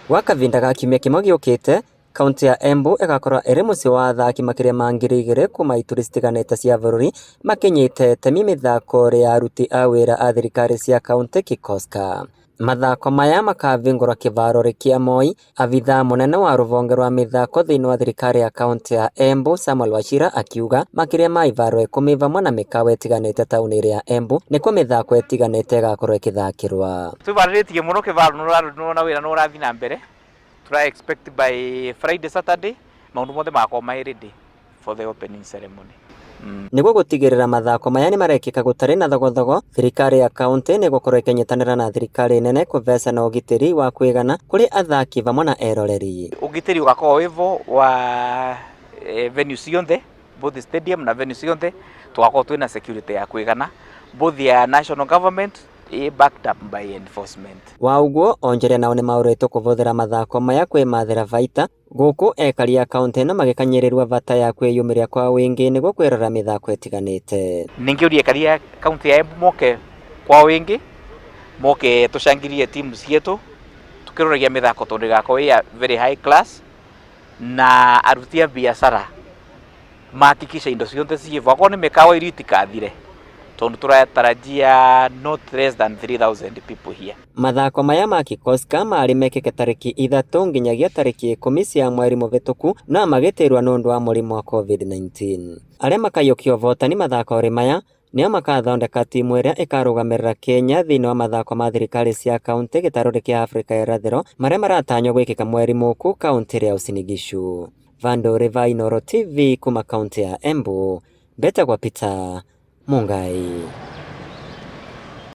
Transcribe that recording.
Gwa kavinda ga kiumia kĩmwe gĩũkĩte, Kauntĩ ya Embu ĩgakorwo ĩrĩ mũciĩ wa athaki makĩria ma 2,000 kuma ituri citiganĩte cia bũrũri makinyĩte itemi mĩthako ya aruti a wĩra a thirikari cia kauntĩ KICOSCA. Mathako maya makahingũrwo kĩvaro kĩa Moi, abithaa mũnene wa rũhonge rwa mĩthako thĩinĩ wa thirikari ya kauntĩ ya Embu Samuel Wachira akiuga makĩria ma ivaro 10 vamwe na mĩkawa ĩtiganĩte taũni-inĩ ya Embu nĩkuo mĩthako ĩtiganĩte ĩgakorwo ĩkĩthakĩrwa. Twĩbarĩrĩtie mũno kĩvaro nĩũrona wĩra nĩ ũrathiĩ na mbere tũra expect by Friday, Saturday maũndũ mothe magakorwo me ready for the opening ceremony. Nĩguo gũtigĩrĩra mathako maya nĩmarekĩka gũtarĩ na thogothogo, thirikari ya kauntĩ nĩĩgũkorwo ĩkĩnyitanĩra na thirikari nene kũvecana ũgitĩri wa kũigana kũrĩ athaki vamwe na eroreri. Ũgitĩri ũgakorwo wĩvo wa venue ciothe, both stadium na venue ciothe tũgakorwo twĩna security ya kũigana, both ya national government ĩ backed up by enforcement. Wa ũguo onjoria nao nĩmaũrĩtwo kũvũthĩra mathako maya kwĩmathĩra baita gũkũ ekari a kauntĩ ĩno magĩkanyĩrĩrwo bata ya kwĩyumĩria kwa wĩingĩ nĩguo kwĩrorera mĩthako ĩtiganĩte. Ningĩũria ekari a kauntĩ ya Embu moke kwa wĩingĩ, moke tũcangirie timu ciitũ tũkĩroragia mĩthako tondũ ĩgakorwo ĩ ya very high class, na aruti a biacara mahakikishe indo ciothe ciĩvo, akorwo nĩ mĩkawa irio itikathire tondũ tũratarajia not less than 3000 people here. Mathako maya ma KICOSCA marĩ mekĩke tarĩki 3 nginyagia tarĩki 10 cia mweri mũhĩtũku no magĩtĩrwo nĩũndũ wa mũrimũ wa COVID-19. Arĩa makaiyũkia ũhotani mathako-inĩ maya nĩo makathondeka timu ĩrĩa ĩkarũgamĩrĩra Kenya thĩinĩ wa mathako ma thirikari cia kauntĩ gĩtarũ kĩa Afrika ya irathĩro marĩa maratanywo gwĩkĩka mweri mũku kauntĩ ya Uasin Gishu. Vandũ va Inooro TV kuma kauntĩ ya Embu, mbetagwo Peter Mungai.